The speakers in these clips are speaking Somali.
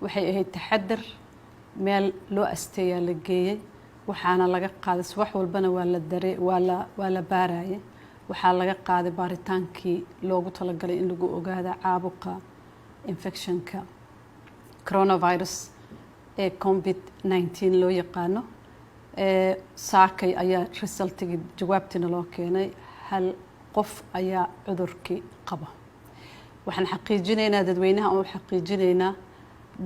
Waxay ahayd taxadar, meel loo asteeyaa la geeyey, waxaana laga qaaday subax walbana waa la dare waa la baarayay. Waxaa laga qaaday baaritaankii loogu talagalay in lagu ogaado caabuqa infectionka coronavirus ee COVID-19 loo yaqaano. Saakay ayaa resultigii, jawaabtiina loo keenay. Hal qof ayaa cudurkii qaba. Waxaan xaqiijinaynaa dadweynaha oo xaqiijinaynaa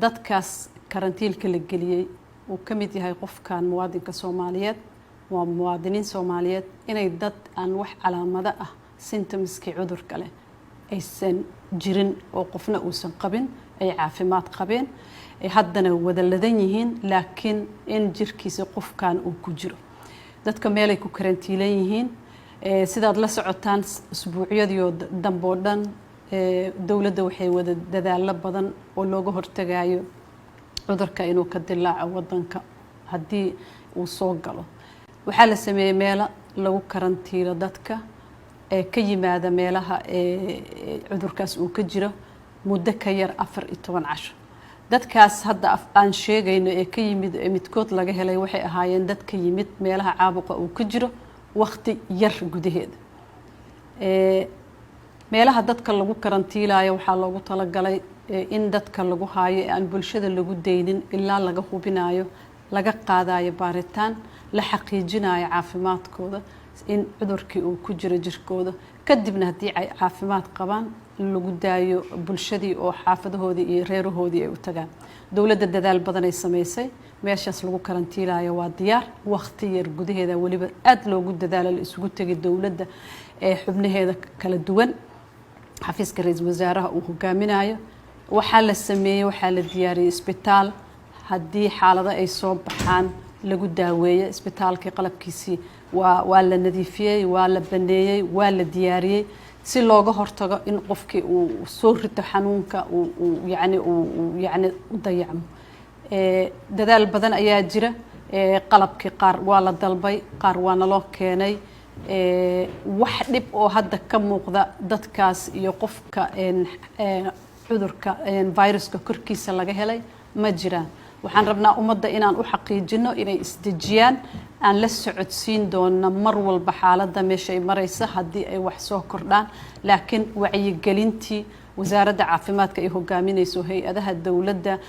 dadkaas karantiilka la geliyey uu ka mid yahay qofkan muwaadinka Soomaaliyeed, waa muwaadiniin Soomaaliyeed, inay dad aan wax calaamado ah, symptomskii cudurka leh, aysan jirin oo qofna uusan qabin, ay caafimaad qabeen, ay haddana wada ladan yihiin, laakiin in jirkiisa qofkan uu ku jiro. Dadka meelay ku karantiilan yihiin. Sidaad la socotaan, usbuucyadii dambe oo dhan dowladda waxay wada dadaalo badan oo looga hortagayo cudurka inuu ka dilaaco wadanka. Haddii uu soo galo, waxaa la sameeyey meelo lagu karantiilo dadka ee ka yimaada meelaha cudurkaas uu ka jiro muddo ka yar 14 casho. Dadkaas hadda aan sheegayno ee ka yimid ee midkood laga helay waxay ahaayeen dad ka yimid meelaha caabuqa uu ka jiro wakhti yar gudaheeda. Meelaha dadka lagu karantiilayo waxaa loogu talagalay in dadka lagu haayo ee aan bulshada lagu daynin ilaa laga hubinayo, laga qaadayo baaritaan, la xaqiijinayo caafimaadkooda, in cudurkii uu ku jiro jirkooda. Kadibna haddii ay caafimaad qabaan, lagu daayo bulshadii oo xaafadahoodii iyo reerahoodii ay u tagaan. Dowladda dadaal badanay samaysay. Meeshaas lagu karantiilayo waa diyaar. Wakhti yar gudaheeda weliba aada loogu dadaalo, la isugu tegay dowladda ee xubnaheeda kala duwan, xafiiska ra-iisul wasaaraha uu hogaaminayo. Waxaa la sameeyey, waxaa la diyaariyey isbitaal haddii xaalado ay soo baxaan lagu daaweeyo. Isbitaalkii qalabkiisii waa la nadiifiyey, waa la baneeyey, waa la diyaariyey si looga hortago in qofkii uu soo rito xanuunka uu yani uu yani u dayacmo. Dadaal badan ayaa jira. Qalabkii qaar waa la dalbay, qaar waa naloo keenay. Wax dhib oo hadda ka muuqda dadkaas iyo qofka cudurka viruska korkiisa laga helay ma jiraan. Waxaan rabnaa ummadda inaan u xaqiijino inay isdejiyaan. Aan la socodsiin doona mar walba xaaladda meesha ay maraysa haddii ay wax soo kordhaan, laakiin wacyigelintii wasaaradda caafimaadka ay hogaaminayso, hay-adaha dowladda.